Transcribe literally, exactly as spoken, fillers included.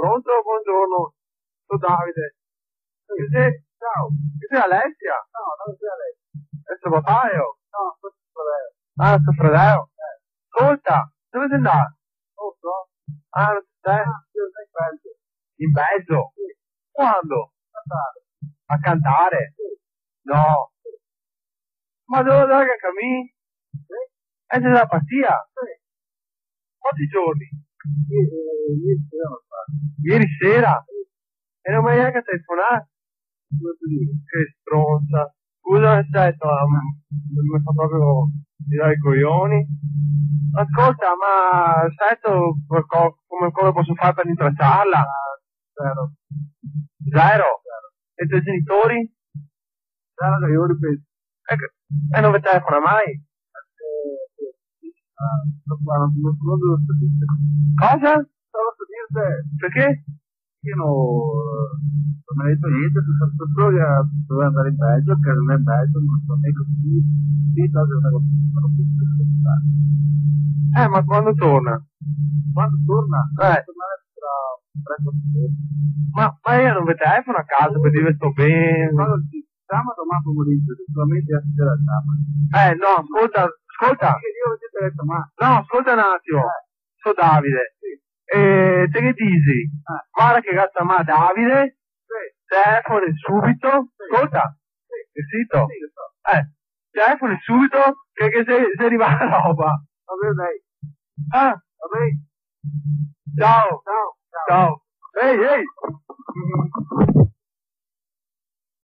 Pronto? Buongiorno, so Davide. Chi xe? Ciao. Chi xe, Alessia? No, no xe Alessia. Xe so papà, eo? No, so fradeo. Ah, so fradeo? Eh. Scolta, dove xe ndà? No so. Ah, no te sa? Ah, eo so in Belgio. In Belgio? Sì. Quando? A cantare. A cantare? Sì. No. Ma dove, dove che camin-? Sì. E xe da pasia? Sì. Quanti giorni? Sì, eh, ieri sera me pare. Ieri sera? Sì. E no me ga gnanca telefonà? Cosa te digo? Che stronsa. Scusa, me sento, ma me fa proprio girare i coglioni. Ascolta, ma sento qualco-, come, come posso fare per rintracciarla? Ah, zero. Zero? Zero. E i tuoi genitori? Zero che io ripeto. E che, e no ve telefona mai? Eh, sì. Ah, no, no, no, no, no, no. Cosa? No so cosa dirte. Perché? Io no, no me ga dito gnente, so, so solo che doveva andare in Belgio, che no xe in Belgio, no so gnanca chi, chi, tanto xe una cosa, una cosa. Eh, ma quando torna? Quando torna? Eh. Torna tra, tra quattro giorni. Ma, ma io no ve telefono a casa per dirve sto ben. Quando ti chiama domani pomeriggio, sicuramente a sera chiama. Eh, no, scolta, scolta. Io, io ti telefono, ma... No, scolta un attimo. Eh. So Davide. Sì. Eh, te ghe disi? Eh. Varda che ga ciamà Davide. Sì. Telefona subito. Sì. Scolta. Sì. Xe zito? Sì, lo so. Eh, telefona subito che, che xe, xe rivà la roba. Va ben, dai. Ah. Va ben. Ciao. Ciao. Ciao. Ciao. Ehi, ehi.